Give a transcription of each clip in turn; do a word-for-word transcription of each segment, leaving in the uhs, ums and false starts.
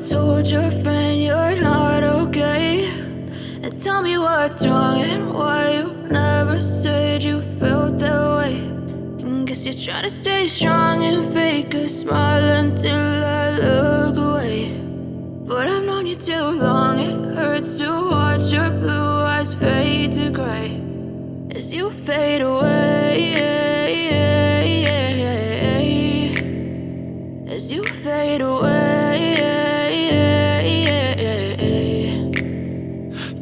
Told your friend you're not okay. And tell me what's wrong and why you never said you felt that way. And guess you're trying to stay strong and fake a smile until I look away. But I've known you too long, it hurts to watch your blue eyes fade to gray as you fade away. As you fade away.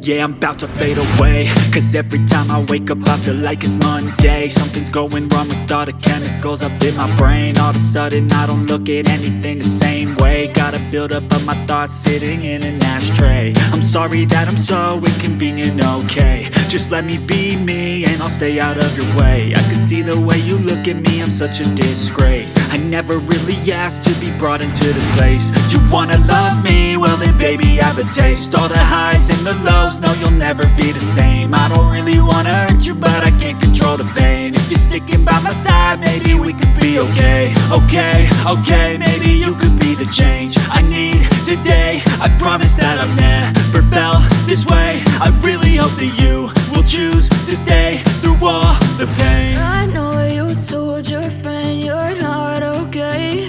Yeah, I'm about to fade away. 'Cause every time I wake up, I feel like it's Monday. Something's going wrong with all the chemicals up in my brain. All of a sudden, I don't look at anything the same way. Got a buildup of my thoughts sitting in an ashtray. I'm sorry that I'm so inconvenient, okay? Just let me be me and I'll stay out of your way. I can see the way you look at me, I'm such a disgrace. I never really asked to be brought into this place. You wanna love me? Well then, baby, I have a taste. All the highs and the lows, no, you'll never be the same. I don't really wanna hurt you, but I can't control the pain. If you're sticking by my side, maybe we could be okay. Okay, okay, maybe you could be the change I need today. I promise that I've never felt this way. I really hope that you will choose to stay through all the pain. I know you told your friend you're not okay.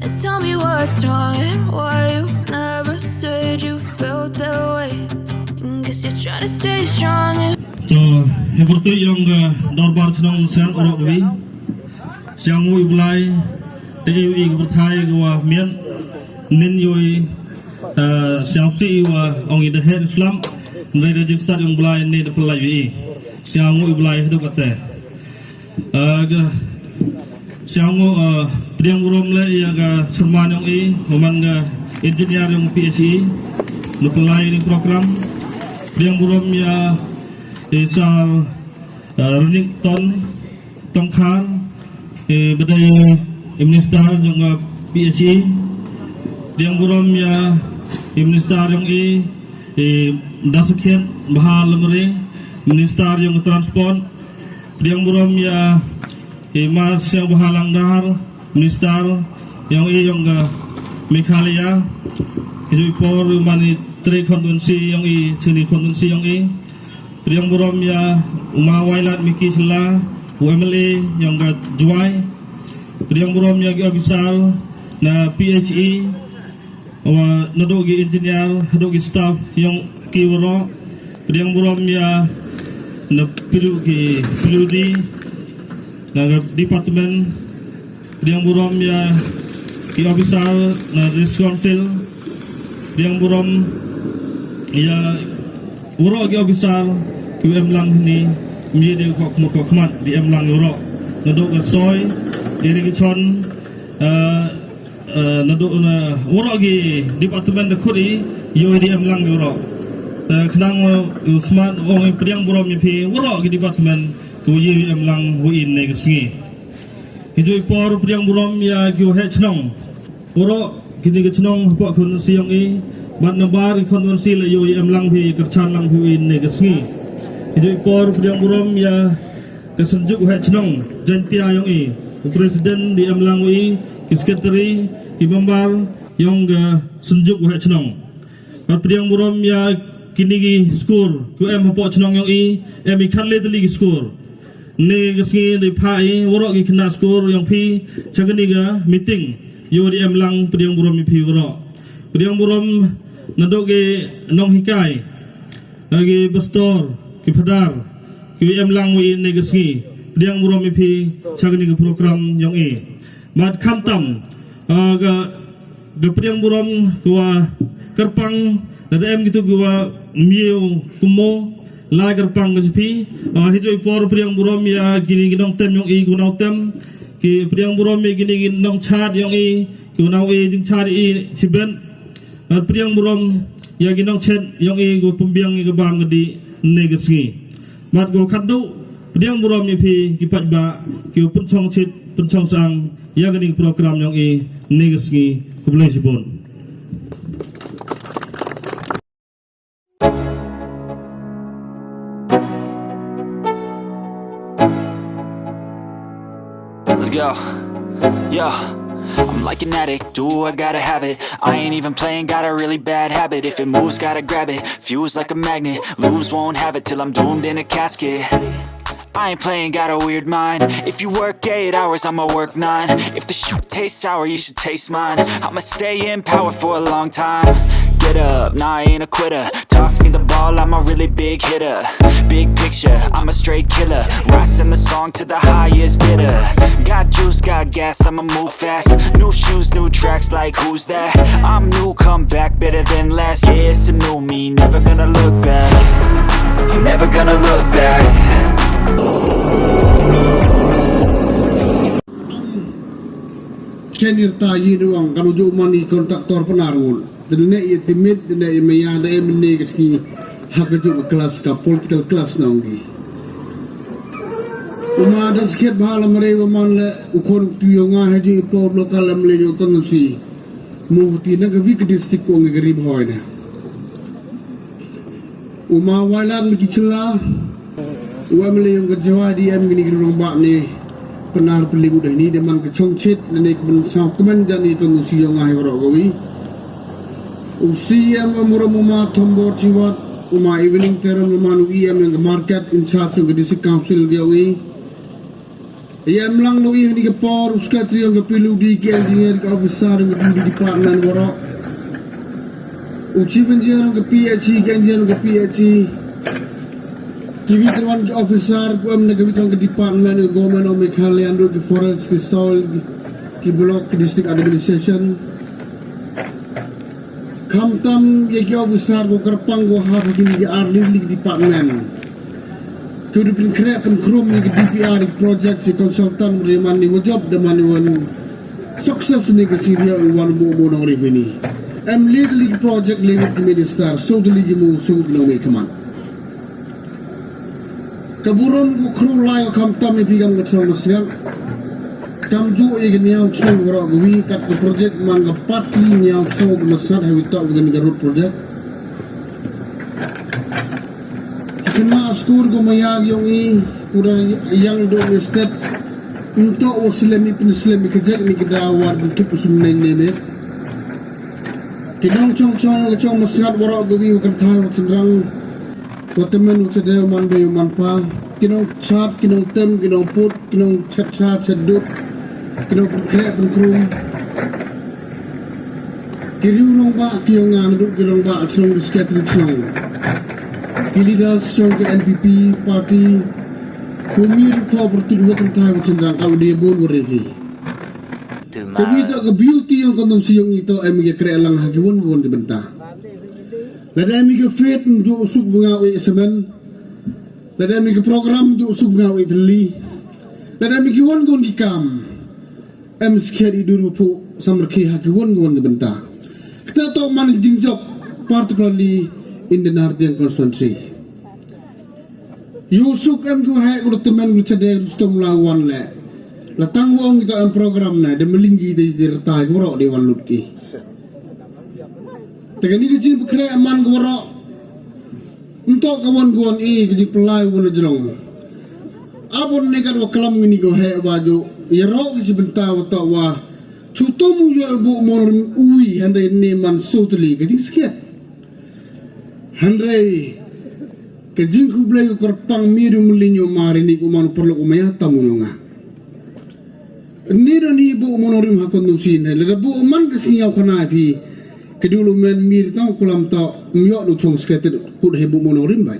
And tell me what's wrong and why you never said you felt that way. And guess you're trying to stay strong and To, hei pyrtuit yong ka dorbar chnong Sen Orok Wi. Siang u i Blai, te i u i ka pyrthai ka wa mian, nin yoi, eh, siang si i wa ong i da heh slap, nrei da jingstad yong Blai ne da pynlait wi i. Siang u i Blai hadooh kate. Eh, ka, siang u, eh, pdiang burom le ya ka serman yong i, wa man ka engineer yong P H E, nu pynlai ni program. Pdiang burom ya i Sir, eh, Renikton Tongkhar, i badei i minister yong ka P H E. Pdiang burom ya i minister yong i, i Dasakhiat Bahar Lamare, minister yong ka transport. Pdiang burom ya i Ma Sniawbhalang Dhar, minister yong i yong ka Meghalaya. Hijooh i por u man i tre constituency yong i, chini constituency yong i. Pdiang burom ya u Ma Wailadmiki Shylla, u M L A yong ka Jowai. Pdiang burom ya ki officer na P H E, wa nadooh ki engineer, hadooh ki staff yong ki waroh. Pdiang burom ya na pidooh ki pidooh di na ka department. Pdiang burom ya ki officer na District Council. Pdiang burom ya waroh ki officer ki wa em lang hini, mi de ko khmut ko khmat, di em lang waroh. Nadooh ka soi, di ri ki chon, eh, eh, nadooh na waroh ki department da khut i, yoi di em lang waroh. Te khnang u smat ong i pdiang burom ya phi, waroh ki department ki wa yoi em lang wa i ne ka sngi. Hijooh i por pdiang burom ya ki wa heh chnong. Waroh kini ki chnong hapoh constituency yong i, bad nabar ki constituency le yoi em lang phi, kyrchan lang phi wa i ne ka sngi. Hijooh i por pdiang burom ya ka Synjuk wa heh chnong Jaintia yong i, u president di em lang wa i, ki secretary, ki member yong ka Synjuk wa heh chnong. Bad pdiang burom ya kini ki skur ki wa em hapoh chnong yong i, em i khatle tylli ki skur. Ne ka sngi da phah i waroh ki khynnah skur yong phi cha kani ka meeting. Yow di em lang, pdiang burom ya phi waroh. Pdiang burom nadooh ki nonghikai, ki pastor, ki phadar, ki wa em lang wa i ne ka sngi. Pdiang burom ya phi cha kani ka program yong i. Bad khamtam, ah, ka ka pdiang burom ki wa kyrpang, lada em kitu ki wa miew kummo, lai kyrpang ka cha phi. Ah, hijooh i por pdiang burom ya kini ki nongtem yong i, ki wa nongtem, ki pdiang burom ya kini ki nongchad yong i, ki wa nau e jingchad i chibet. Ah, pdiang burom ya ki nongchet yong i, ki wa pynbiang ya ka bam ka dih ne ka sngi. Bad ko khatduh, pdiang burom ya phi ki paidbah, ki wa pynchong chit, pynchong sang ya kani ka program yong i ne ka sngi. Khublei chibun. Let's go. Yeah. I'm like an addict, do I gotta have it. I ain't even playing, got a really bad habit. If it moves, gotta grab it. Fuse like a magnet, lose, won't have it till I'm doomed in a casket. I ain't playing, got a weird mind. If you work eight hours, I'ma work nine. If the shit tastes sour, you should taste mine. I'ma stay in power for a long time. Get up, nah, I ain't a quitter. Toss me the ball, I'm a really big hitter. Big picture, I'm a straight killer. Rising the song to the highest bidder. Got juice, got gas, I'ma move fast. New shoes, new tracks, like who's that? I'm new, come back better than last. Yeah, it's a new me, never gonna look back. Never gonna look back. Ken ir ta yi nuang kan uju mani kontraktor Pnar ngul. Dene ye timit, dene ye maya, dene ye mene ke ski. Ha ka ju class, ka political class na ong ki. U ma da skhet bha la mare wa man le u khon tu yo nga ha ju i por local em le yo kon si. Mo ti na ka wi ka district ko ngi garib hoi na. U ma wai lat mi ki chla. U em le yong ka Jawai di em ngi ni ki rong ba ni. Pnar peli u deh ni de man ka chong chit le ne ka man sa ka man jan ni ka ngu si yong ai ro ka wi. U si em em ro mu ma Thombor Chiwat, u ma Evening Teron, u ma nu i em yong ka market in charge yong ka district council ka wi. Yem lang lo i ni ka por, u secretary yong ka P W D, ki engineer, ki officer yong ka P W D department waro. U chief engineer yong ka P H E, ki engineer yong ka P H E. Ki wi ka wan ki officer, ku em na ka wi ka department, ka government of Meghalaya, ynru ki forest, ki soil, ki block, ki district administration. Khamtam ya ki officer ko kyrpang ko ha ki ni ki ar ni ki department. Ki du pynkhreh pynkhrum ni ki D P R, ki project, ki consultant, de man ni wa job, de man ni wan success ni ki senior wan mo mo nongrim ini. Em le ki project le ki minister, so de le ki mo so de nongrim khaman. Ka burom ko khru lai ko khamtam i phi kam ka chong Masngat. Kamju i ka niaw chong waro ka wi kat ka project man ka patli niaw chong ka Masngat ha wi toh wi ka road project. Kena skur ko maya yong i, u da yang do ni step. Nto u slem i pynslem i ka jek ni ka da war bentuk u sum nei ne me. Ki nong chong chong ka chong Masngat waro ka wi ka kynthai wa chynrang. Wa tymmen u chade u man bei u man pa. Ki nong chat, ki nong tem, ki nong put, ki nong chet cha chet dut. Ki nong pynkhreh pynkhrum. Ki riu nong ba, ki yong nga na dut ki nong ba, chong di secretary chong. Ki leaders chong ka N P P party. Kumi ru ko bertut wa kynthai wa chynrang ka u de bun wa re hi. Ka wi toh ka beauty yong ka nong si yong i toh em i ka kreh lang ha ki won ki won ki bynta. Lada em i ka faith ndu suk bnga u i semen. Lada em i ka program ndu suk bnga u i tylli. Lada em i ki won ki won ki kam. Em skhet i dur u phu samrkhi ha ki won ki won ki bynta. Kata toh man i jingjop particularly in the Nardiang constituency. Yusuk em ki wahek ru temen ru chade ru stom la wan le. La tang wong ki to em program ne, de meling ki de, de rta ki waro de wan lut ki. Te ka ni ki jing pekre man ki waro. Ntok ka wan ki wan i ki jing pelai wan jrong. Abon ne kat wa kelam ngi ni ko he wa jo. Ya ro ki jing benta wa to wa. Chutom u yo bu mon ui hande ne man soteli ki jing sket. Hynrei ka jingkhublei ka kyrpang mi du mlinyo mari ni ku man perlu ku maya tamu yo nga. Ni da ni bu monorim ha kondusi ne le da bu man ka singaw khana phi. Ka du lu men mi da tang kulam ta myo du chong sketet kut he bu monorim bai.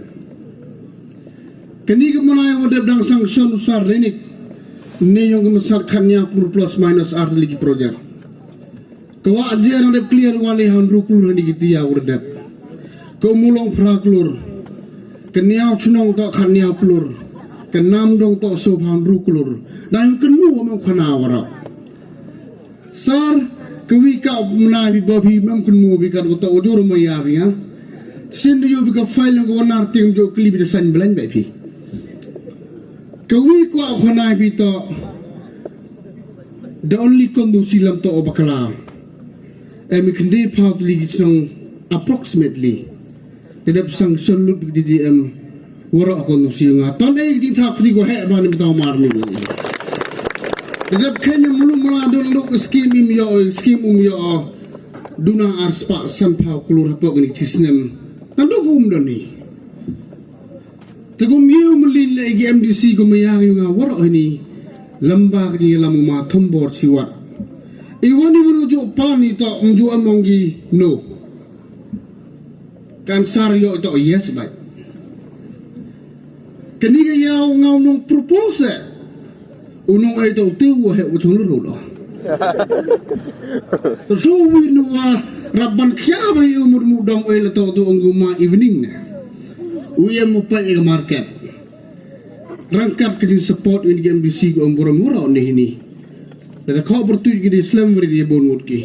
Kani ka manai wa dep dang sanction usar renik. Ni yong ka masat khania pur plus minus ar ligi project. Ka wa je nang dep clear wa le han ru klur hani ki tia wa dep. Ka Mulong phra klur. Ka Niaw Chnong to khat niaw klur. Ka Namdong to so han ru klur. Dan yu kynmu wa mem khana wara. Sar, ka wi ka mna bi ba bi mem kynmu bi kat wa to wa jor ma ya bi ya. Sin yu bi ka file ko wa nar ting jo kli bi da san blan ba bi. Ka wi kwa khana bi to. The only kondusi lam to o bakla. Em i khynde phaw tylli ki chnong approximately. Te dep sanction lut ki D D M. Wara kondusi nga. Ton ei ki thap ki ko he ba ni mtaw mar ni. Te dep khein ya mulu mula don duk skim im yoh, skim um yoh. Duna ar spah san phaw klur hapoh kini chi snem. Naduk um don ni. Te kum yoh mlin le ki M D C ko maya yoh nga waroh ini. Lamba ka jingyalam u ma thombor chiwat. I wan i manu ju pan i to, mju among gi no. Kan sar yoh i to yes bai. Kani ka yaw nga u nong propose. U nong ai to te u he u chong ru do. So wi nu wa raban khia bai u mut mu dong ai la to tu ong gu ma evening ne. U yem u pai ka market. Rangkat ka jing support ini ki M D C ko ong buram waroh ni hini. Da da kho bertuit ki di slem wari di bon mut ki.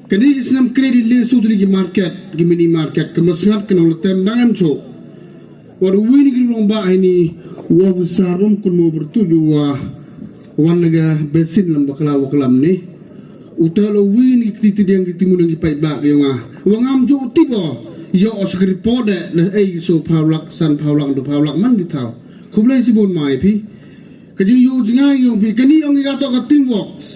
Kani ki snem kredit le su tuli ki market, ki mini market, ka masngat ka nong letem dang em chok. War wi ni ki rong ba hini, wa wisar bom kun mo bertuit wa wan naga besin lam bakla wa kalam ni. U te lo wi ni ki ti diang ki timun ki pai ba ki nga. Wa ngam jo ti bo, yo o secretary po de, le ei so phaw lak, san phaw lak, du phaw lak man ki thaw. Khublei si bon mai phi. Ka jing yo jingai yong phi, kani ong i ka to ka teamworks.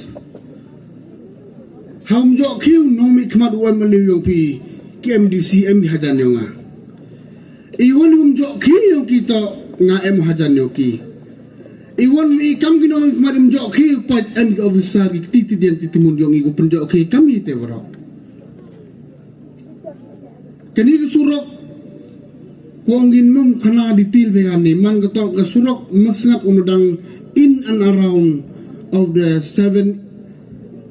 Hawm jok khiu nong mi khmat u em liu yong phi, ki M D C em ki hajan yong nga. I wan hum jok khiu yong ki to nga em hajan yong ki. I wan i kam ki nong mi khmat um jok khiu pat em ki officer ki ti ti dian ti timun yong i ku pen jok khiu kam i te warok. Kani ka surok, ko ong in mem khana detail phe kani, man ka to ka surok masngat um dang in and around of the seven.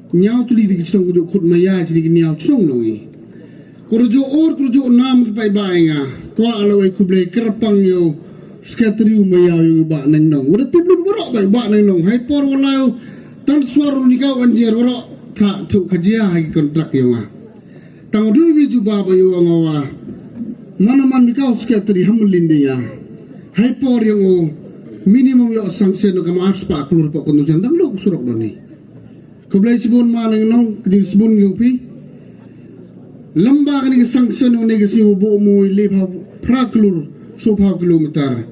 Nyaw tuli di ki song ku khut maya chini ki nyaw chong nong i. Ko ro jo or, ko ro jo nam ki pai ba nga. Ko alo ai khublei kerpang yo, secretary u maya yo ba nang nong. Wada tip lut warok ba, ba nang nong. Hai por wala yo, tan suar ni ka wan jer warok, tha thu khajia hai ki kontrak yo nga. Tang dui wi ju ba ba yo nga wa. Mana man mi kau secretary ham lindi ya. Hai por yang o minimum yo sanction ka ma ar spah klur po kono jan dang lok surok doni. Khublei sibun ma nang nong, kding sibun yo pi. Lamba kani ka sanction ne ka si u bo mo le pha pra klur, so pha kilometer.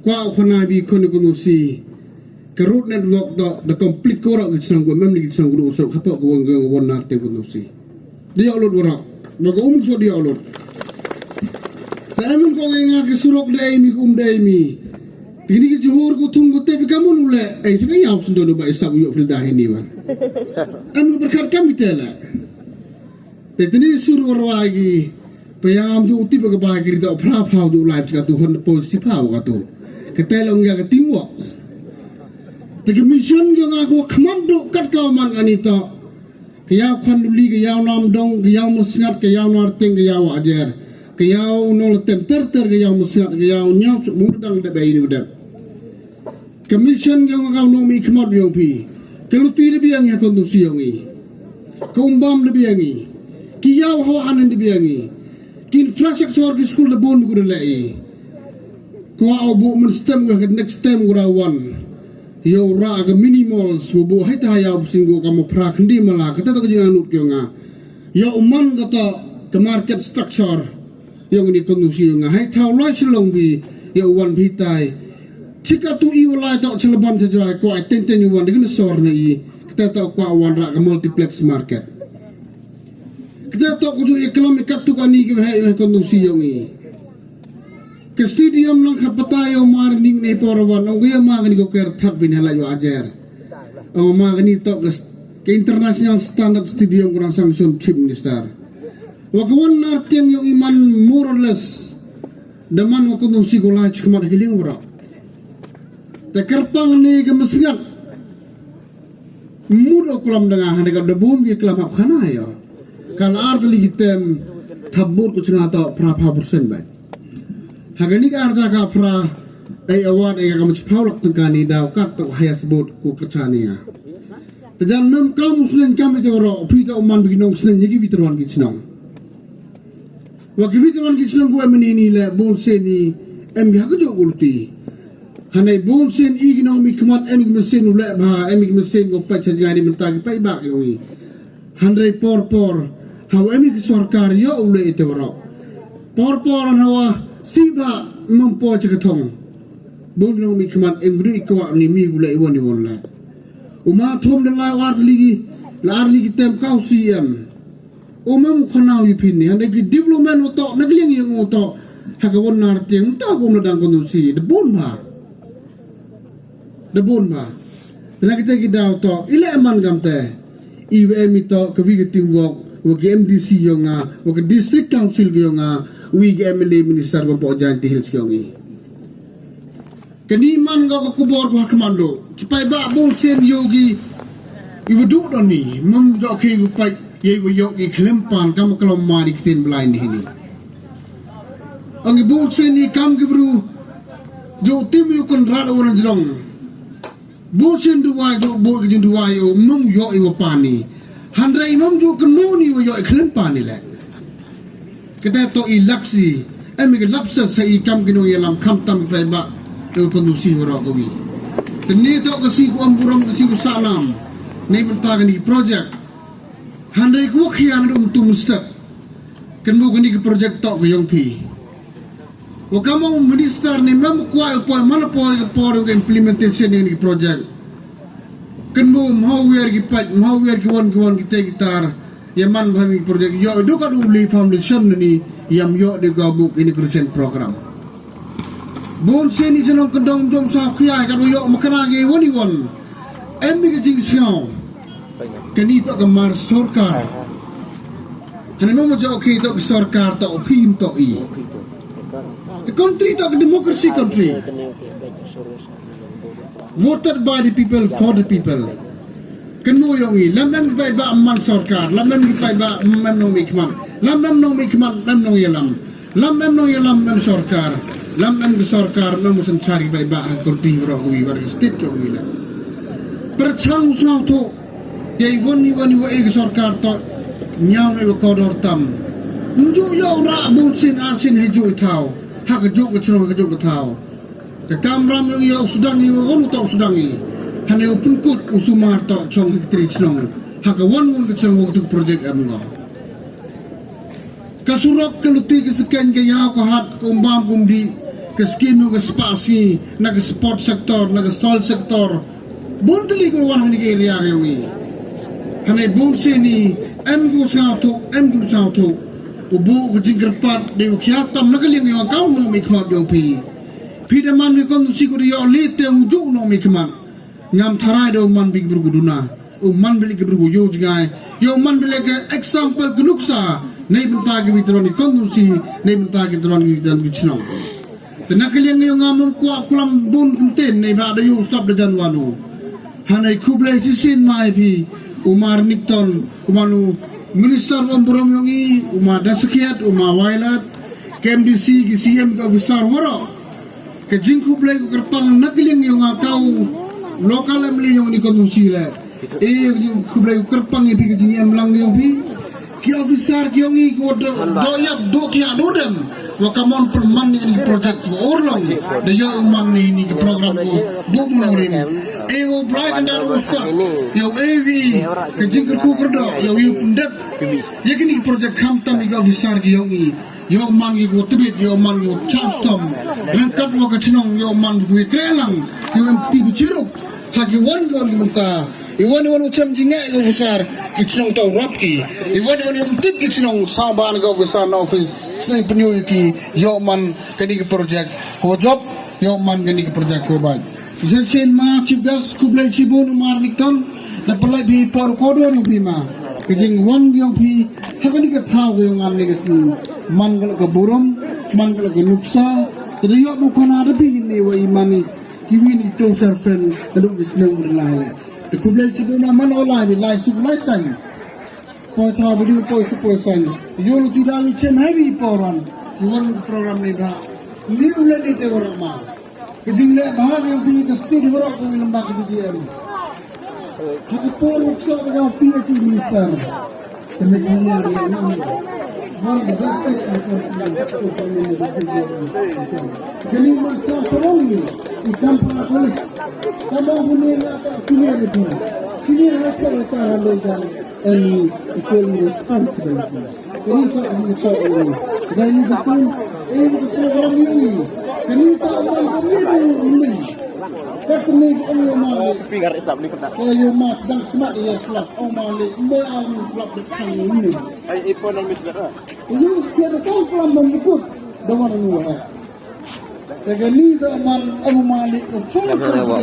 Kwa u khana bi kono kono si. Ka road network to, da complete ko ra ki chnong ko, mem ni ki chnong ko, so khapa ko wang wang won nar te ko no si. Dia ulot wara, ba ko um so dia ulot. Ta em ko ngai nga ki surok da ai mi, ko um da ai mi. Tini ki Johor ko thung ko te bi kamun ule, ai sa ka yaw sundo no ba isab yo pil da hini wan. Em ko berkat kami te la. Te tini sur warwa gi, payam ju uti ba ka ba gi rida phra phaw ju lai ka tu hon pol si phaw ka tu. Ka te long ya ka teamwork. Te ka mission ya nga ko khmat du kat ka man ani to. Ka yaw khan du li, ka yaw nam dong, ka yaw masngat, ka yaw narting, ka yaw ajer. Ka yaw nong letem ter ter, ka yaw masngat, ka yaw nyaw, bung dang de bai ni dep. Ka mission yong nga ka u nong mi khmat yong phi. Ka luti da biang ya kondusi yong i. Ka umbam da biang i. Ki yaw hawa hanan da biang i. Ki infrastructure ki school da bon ku da le i. Ko wa o bu man stem ka next stem ku da wan. Yo ra ka mini malls, wo bu hai ta yaw sing ko ka mo pra khndi mala, ka ta to ka jing anut yong nga. Yo uman ka to ka market structure. Yong ni kondusi yong nga. Hai thaw lai chlong bi, yo wan bi tai. Chika tu i u lai to chlaban cha jai, kwa teng teng i wan, dikna sor na i. Kata to kwa wan ra ka multiplex market. Kata to ku ju i klom i kat tu ka ni ki hai, hai kondusi yong i. Ka stadium lang kha pata yo mar ning ne por wan, ong ya ma ni ko ker that bin halai yo ajer. Ong ma ni to ka s-, ka international standard stadium kurang sanction chief minister. Wa ka wan nar tiang yong i man more or less. Da man wa kondusi ko lai chikmat hiling wara. Te kerpang ni ka masngat. Mut o kulam da nga hane ka da bun ki kulam hap khana yo. Kan ar tali ki tem thabut ko chinga to phra pha percent bai. Ha kani ka ar ja ka phra ai award ai ka mach phaw lak tengka ni da ka to highest vote ko ka cha ni ya. Te jan mem kam u snen kam i te wara, phi ta u man bi ki nong snen, ya ki veteran ki chnong. Wa ki veteran ki chnong ko em ni ni le, bon sen ni, em ki ha ka jok ulti. Hanai bon sen i ki nong mi khmat, em ki mesen u le bha, em ki mesen ko pa cha jngai ni mynta ki pa i bak yong i. Hanrei por por, hawa em ki sorkar yo u le i te wara. Por por han hawa, si ba, mem po cha ka thong. Bun nongmihkhmat em gru i kwah ni mi bula i wan i wan la. U ma thum da lai ar ligi, la ar ligi tem kau C M. U ma mu khana u phin ni, hande ki development u to, na ka liang yong u to, ha ka wan nar tiang, to ko na dang ko si, da bun ba. Da bun ba. Te na kita ki daw to, i le man gam te. I wa em i to, ka wi ka teamwork, wa ka M D C yong nga, wa ka district council yong nga, wi ka M L A minister wa po Jaintia Hills yong i. Kani man ko ka kubor ko ha commando. Ki paidbah bun sien yoh ki i wa du don ni. Mem do ki wa pait, ye wa yoh ki khlem pan kam ka lom ma di ki tin blind ni. Ang i bun sien i kam ki bru. Jo tim yu kon rat wa na jrong. Bun sien duwai jo bo ki jin duwai o mem yoh i wa pan ni. Hanre i mem jo kenu ni wa yoh i khlem pan ni le. Kita to i laksi, em i lap sa sa i kam ki nongyalam kham tam paidbah, e ko nu si waro ko wi. Te ni to ka si ko am burom ka si ko salam, ni mynta ka ni project. Hanre ko khian dum tum step. Kan bu ka ni ka project to ka yong phi. Wa kam u minister ni mem kwah u poi man poi ka por ka implementation ni ka project. Kan bu mho wer ki pait, mho wer ki wan ki wan ki te ki tar. Ya man bha ni project yoh du ka du li foundation ni yam yoh de ka buk integration program. Bun sien i chnong ka dong jom sa khia ka du yoh makana ge wan i wan. Em ni ka jingsngaw. Kani to ka mar sorkar. Hane mo mo jo ki to ka sorkar to phim to i. Ka country to ka democracy country. Voted by the people, for the people. Kan mo yong i, lam em ki paidbah man sorkar, lam em ki paidbah man nongmihkhmat, lam em nongmihkhmat man nongyalam, lam em nongyalam man sorkar, lam em ki sorkar man musan chari paidbah ha country ro wi war state ko wi la. Perchang u sngewthuh, ya i wan i wan i wa e ki sorkar to, nyaw ne wa kodor tam. Nju yoh ra bun sien ar sien he ju i thaw, ha ka ju ka chnong ha ka ju ka thaw. Ka kamram yong i u sdang i, u wan u to u sdang i. Hane u pynkut u sumar to chong ha ka tri chnong. Ha ka wan wan ka chnong wa ka tu project em ngo. Ka surok ka luti ka seken ka yaw ka hat ka umbam ka umdi. Ka skim yong ka spah sngi, na ka sport sector, na ka soil sector. Bun tylli ka wan hane ka area ka yong i. Hane bun sien i, em ku sngewthuh, em ku sngewthuh. U bu ka jingkyrpad, de u khia tam na ka liang yong ka u nongmihkhmat yong phi. Phi da man ki kon si ku da yoh le te u ju nongmihkhmat. Ngam tharai da u man bi ki bru ku duna. U man bi le ki bru ku yoh jngai. Yoh man bi le ka example ku nuksa. Nei bynta ki witron ki kon si, nei bynta ki tron ki tron ki chnong. Te na ka liang yong ngam kwah kulam bun kynten nei ba da yoh stop da jan wanu. Hanei khublei shisien mai phi. U Mar Newton, u manu minister wa burom yong i, u Ma Dasakiat, u Ma Wailat, K M D C, ki C M, ki officer waro. Ka jingkhublei ka kyrpang na ka liang yong nga ka u local M L A yong ni konstituency le. E ka jingkhublei ka kyrpang ya phi ka jingem lang yong phi. Ki officer ki yong i ko do, do yap, do thiah, do dem. Wa ka mon pynman ni ni project ko or long. Da yoh u man ni ni ki program ko. Bu mu nongrim. E u brai ka da u stop. Yow e wi ka jingkyrkhu kyrdoh. Yow yu pyndep. Ya ki ni ki project kham tam i ki officer ki yong i. Yow man ki ko tbit, yow man ki ko chastom. Rangkat wa ka chnong, yow man ki ko krelang, yow em kti bichiruk. Ha ki wan ki wan ki mynta. I wan i wan u chem jingeh ki officer, ki chnong taw rap ki. I wan i wan i um tip ki chnong saban ki officer na office. Sneng pynyoh ki, yow man kani ki project. Ko job, yow man kani ki project ko bai. Shisien ma Chief Guest khublei chibun u Mar Newton, da pynlait phi por ko do ni phi ma. Ka jingwan yong phi, ha kani ka thaw ka yong ngan ni ka sngi. Man ka la ka burom, man ka la ka nuksa, ka da yoh bu khana da phi ni wa i man ni, ki wi ni to sar friend, ka duk di sneng u lai le. Te khublei chibun ma man o lai ni, lai suk lai sang. Poi thaw bidi poi suk poi sang. Yoh lu ti da ni chem hai bi poran. Ki wan program ni da. Ni u le ni te wara ma. Ka jingleh bha ka yong phi ka state waroh ka yong lamba ka D G M. Ha ka por workshop ka yong phi ka Chief Minister. Ka me ka ni ya ni. One of the best state in the country. Ka ni man sa parong ni. I kam pa ka ni. Ka mo hu ni la ka senior ni phi. Senior ha ka ka ha lo jan. Any equal responsibility. Any sort of, any sort of, any sort of, any sort of, any sort of, Kani ka man ka ni ni ni. Ka ni ka ni ma. Pingar isap ni kata. Ka ni ma sedang semak ya selap. Oh ma ni. Mbe am selap de kan ni. Ai ipo nang misbet ah. Ini siapa tahu kelam dan ikut. Dengan anu eh. Ka ni ka man am ma ni. Selama na wa.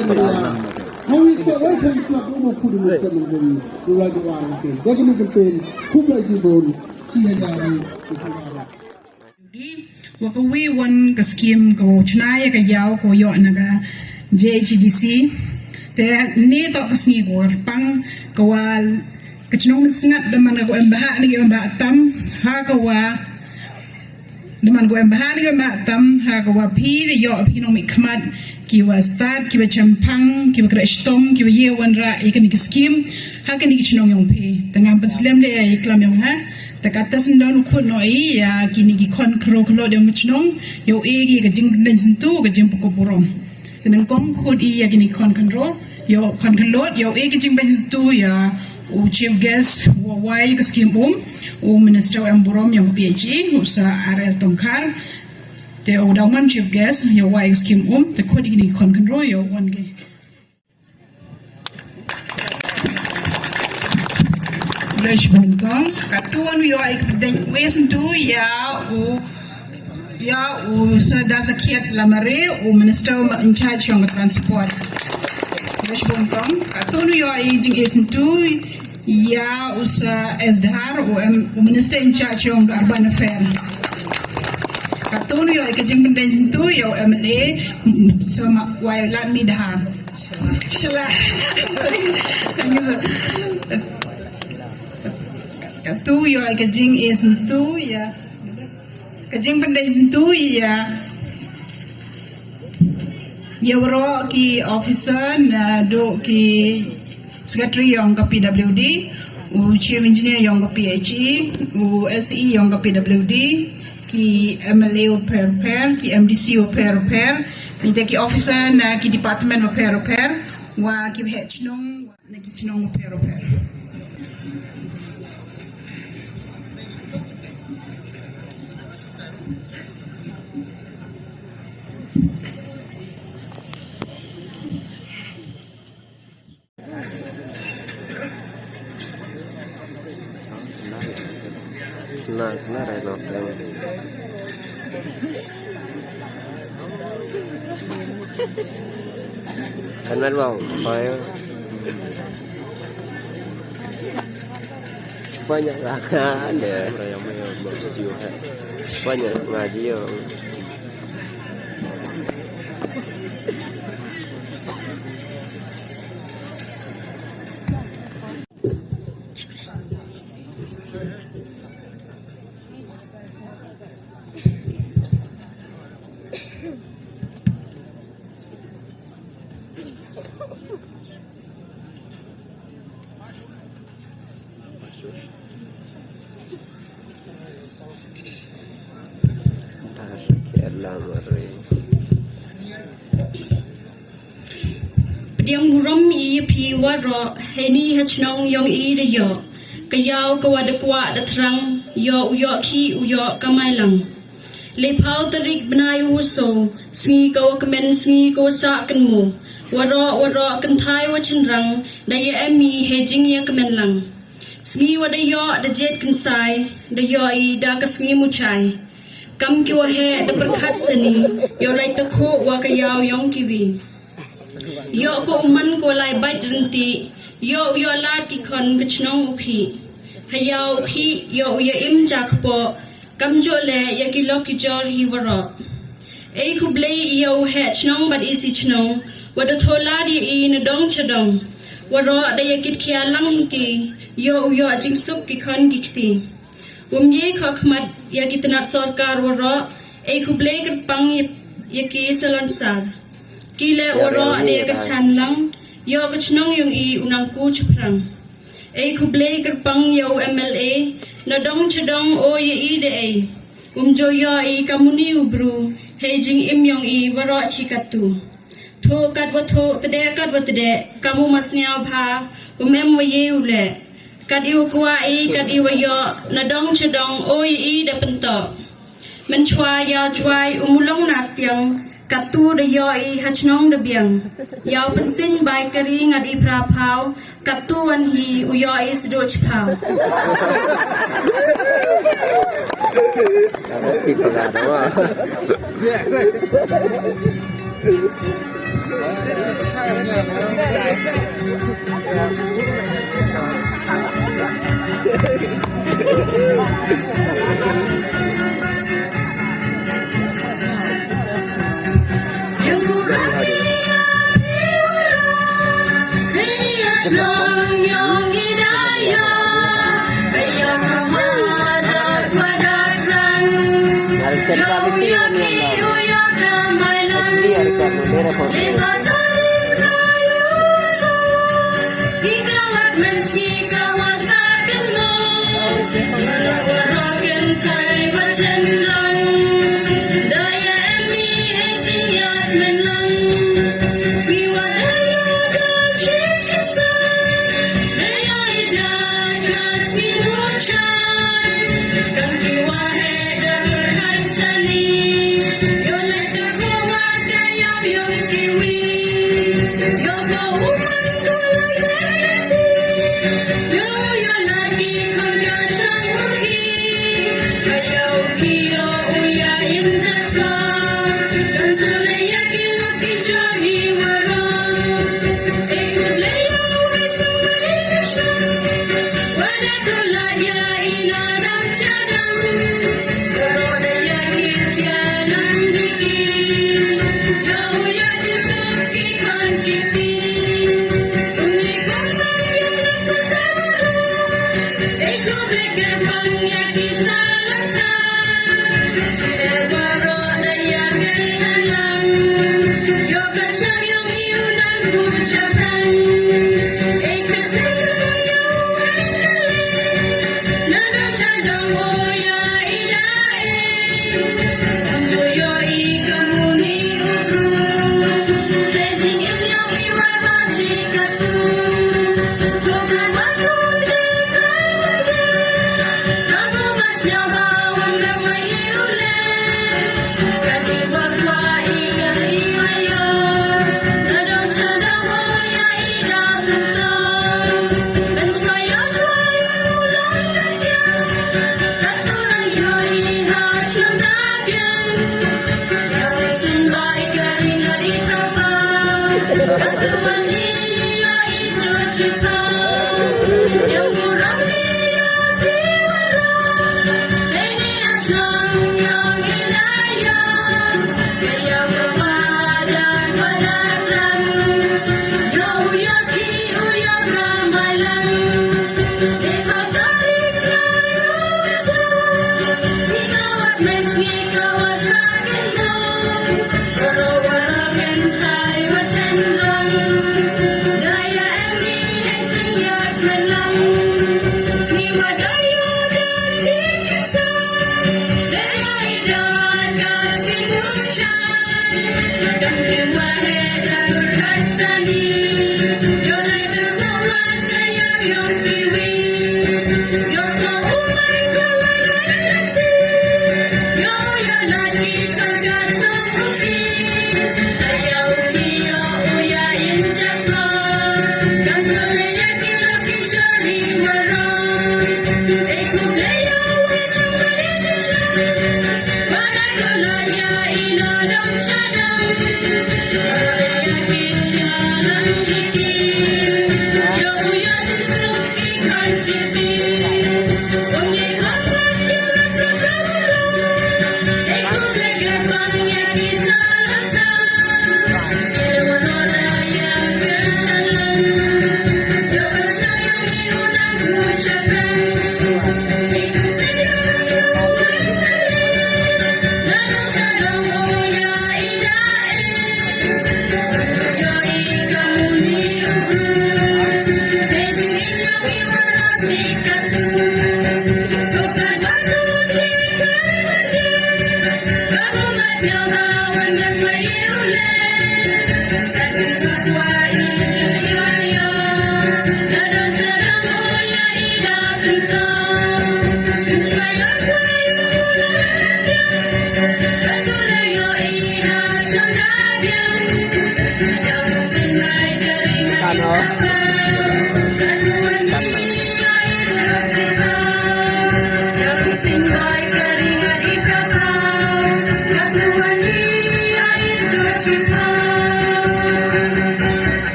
Hawi ko wai kan selap mo kudu mo kan ni. Dua dua ni. Ka ni ka pen. Kublai jibon. Siya jari. Di, wa ka wi wan ka skim ka wa chna ya ka yaw ka wa yoh na ka J H A D C. Te ni toh ka sngi ka wa pang ka wa ka chnong Mynsngat da man ka wa em bha ni ki em bha tam ha ka wa da man ka wa em bha ni ki em bha tam ha ka wa phi da yoh phi nong mi khmat ki wa stad, ki wa chempang, ki wa kre stom, ki wa ye wan ra i ka ni ka skim ha ka ni ki chnong yong phi. Te ngam pan slem le i klam yong ha. Te kata sendon u khut no i ya ki ni ki khon khro khlo de mchnong, yow e ki ka jingpyndensentu, ka jingpynkup burom. Te nang kong khut i ya ki ni khon khro, yow khon khlo, yow e ki jingpyndensentu ya u chief guest wa wai ka skim um, u minister wa em burom yong P H E, u Sir R L Tongkhar. Te u daw man chief guest yow wai ka skim um, te khut i ki ni khon khro yow wan ki. Lesh bun kong, katu wan u yoh i ka pyndensentu ya u, ya u Sir Dasakhiat Lamare, u minister in charge yong transport. Lesh bun kong, katu wan u yoh i jingsentu ya u Sir S Dhar, u em, u minister in charge yong urban affair. Katu wan u yoh i ka jingpyndensentu ya u M L A, Sir Wailadmiki Dhar. Shala. Katu yoh i ka jingsentu ya. Ka jingpyndensentu ya. Ya waroh ki officer, na du ki secretary yong ka P W D, u chief engineer yong ka P H E, u S E yong ka P W D, ki M L A wa pher pher, ki M D C wa pher pher, ni te ki officer na ki department wa pher pher, wa ki heh chnong, wa na ki chnong wa pher pher. Sna, sna rai lok tang. Kan man bang, pai. Banyak lah, kan, ya. Banyak ngaji, ya. Pdiang burom i ya phi waroh, heini ha chnong yong i da yoh ka yaw ka wa da kwah da thrang, yoh u yoh khih u yoh kamai lang. Lephaw tarik bnai u so, sngi ka wa kmen, sngi ka wa sah kynmo. Waroh waroh kynthai wa chynrang da ya em i hei jingya kmen lang. Sngi wa da yoh da jied kynsai, da yoh i da ka sngi muchai. Kam ki wa heh da pyrkhat sani, yow lai takhuh wa ka yaw yong kiwi. Yoh ko u man ko lai bait rynti, yoh u yoh lad ki khon ka chnong u khih. Ha yaw u khih, yoh u ya im ja kpoh, kamjooh le ya ki lok ki jor hi waroh. Ei khublei i ya u heh chnong bad i si chnong, wa da thoh lad ya i na dong cha dong. Waroh da ya kit khia lang hi ki, yoh u yoh jingsuk ki khon ki kti. Wym ye khoh khmat ya ki tnat sorkar waroh, ei khublei kyrpang ya, ya ki salonsar. Ki le waroh da ya kyrchan lang, yoh ka chnong yong i u nang ku chaphrang. Ei khublei kyrpang ya u M L A, na dong cha dong o ya i da ei. Wym jooh yoh i kam uni u bru, hei jingim yong i waroh chi katu. Thoh kat wa thoh, tdeh kat wa tdeh, kam u ma sniaw bha, wym em wa ye u leh. Kat i wa kwah i, kat i wa yoh, na dong cha dong, o ya i da pyntoh. Mynchwa ya Jwai u mulong nar tiang, Katu da yoh i ha chnong da biang. Yow pynsing bai kari ngat i phra phaw. Katu wan hi u yoh i sduk chiphaw.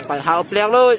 Pait hau pliang lui.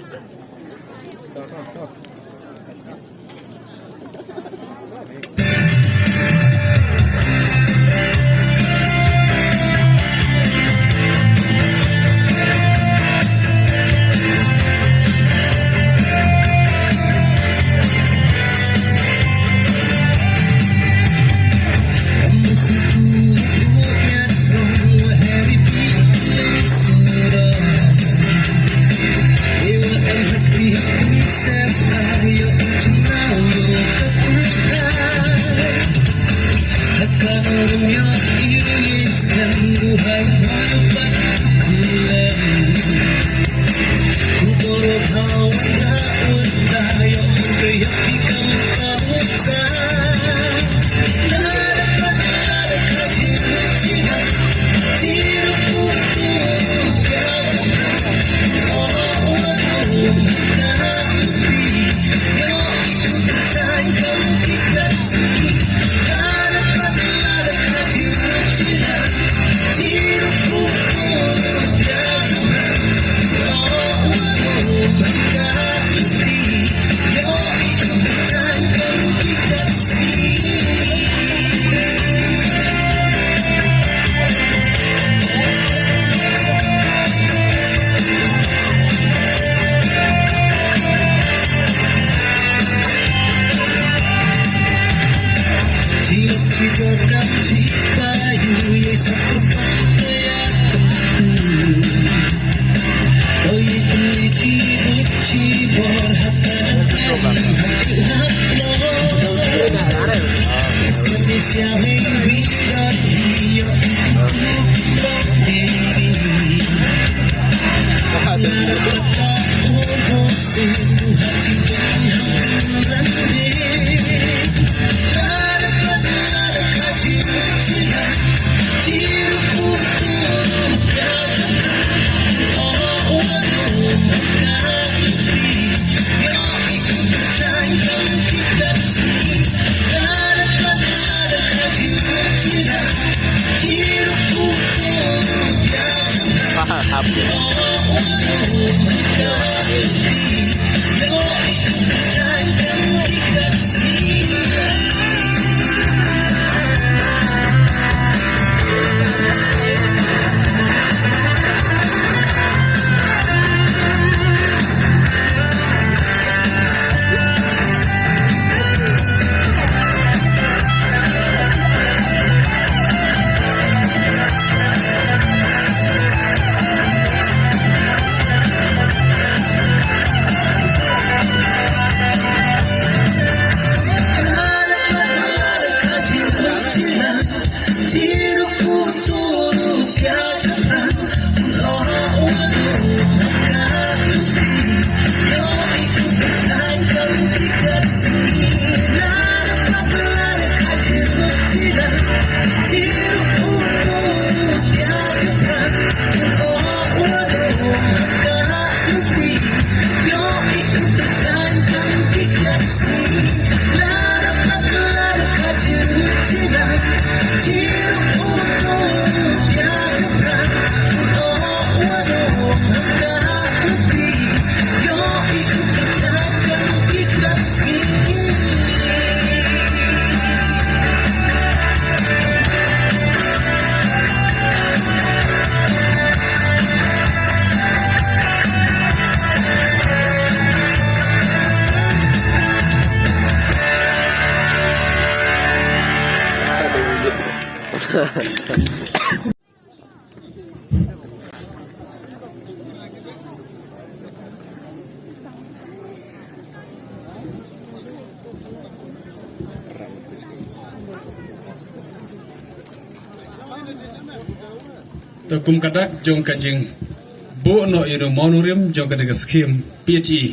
Te kum ka dak jong ka jingbuh noh ïa u moratorium jong kane ka scheme P H E,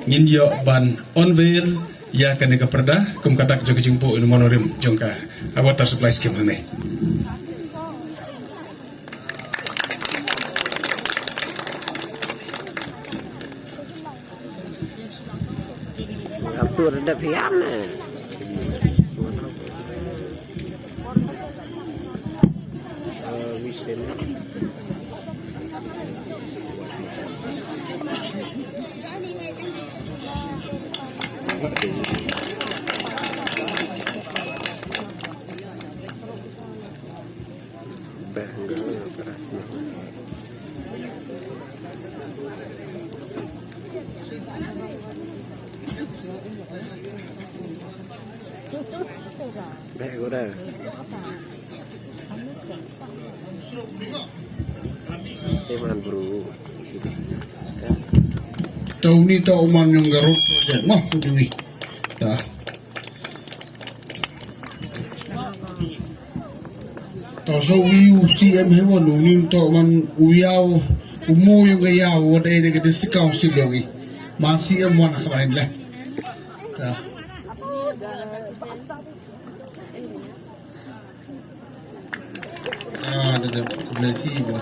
ngin ïoh ban unveil ïa kane ka pyrda kum ka dak jong ka jingbuh ïa u moratorium jong ka water supply scheme hangne. Ap tu redep hiam ne. Eh, wisen. Beh, ko da. Iman bro. Tau ni tau man yong garut jen mah putui. Ta. Tau so wi u C M he wan u nin tau man u yaw u mo yong ka yaw wa dei de ka district council yong i. Ma C M wan ka man le. Ta. Ah, da, da, da, da, da.